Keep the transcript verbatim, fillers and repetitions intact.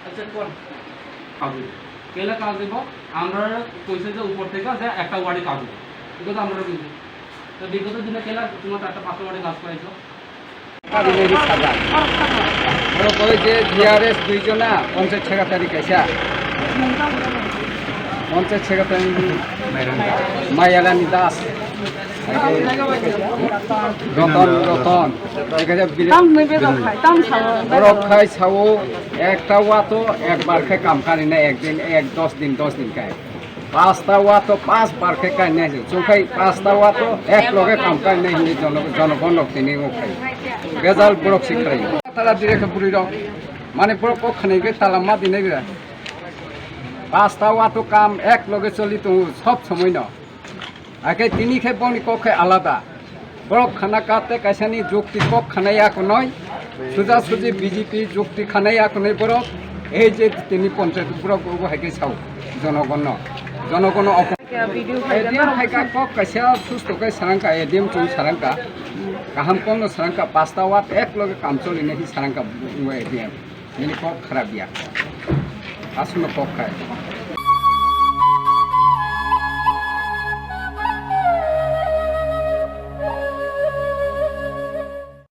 আচ্ছা, কোন? কাজ দিব। কেলা কাজ দিব? আমরা কইছে যে উপর থেকে যে একটা ওয়ার্ডে কাজ দিব। এটা তো আমরা কইছি। তো বিগত দিনে কেলা তোমার একটা পাঁচটা ওয়ার্ডে কাজ করাইছো? কাজ নেই সাদা। ওরা কই যে জিআরএস দুইজনা পঞ্চায়েত সেক্রেটারি কাইসা। পঞ্চায়েত সেক্রেটারি মায়ারানী দাস। রতন, Ratan. Tang nui bedok khai, tang sao. Borok khai sao, ekta wato ekbar khe kam kari na, ekdin, ek dos din, dos din khai. Pasta wato pas bar khe kai nai se. Chung khai pasta wato ek loge kam kai nai hinwi jono-, jonogon rok tini wng khai. Bejal borok si khai. Tala dire khe bwrwi rok. Mane borok kok khanai khe tala ma dinai bira. Pasta wato kam ek loge choli tongo sob somoi no. Ake tini khe boni kok khe alada. Borok khana kate kaisani jukti kok khana ya konoi. Suja suji B J P jukti khana ya konoi borok. Ei je tini ponchayat borok bo hai khe sao. Jonogonno. Jonogonno op- Kaya video A D M khaikha. Hai kha kok kaisa susto kai sarangka A D M chung sarangka. Kaham kokno sarangka pasta wat ek loge kam choli nai sarangka A D M. Nini kok kharap ya. Aswkno kok khai.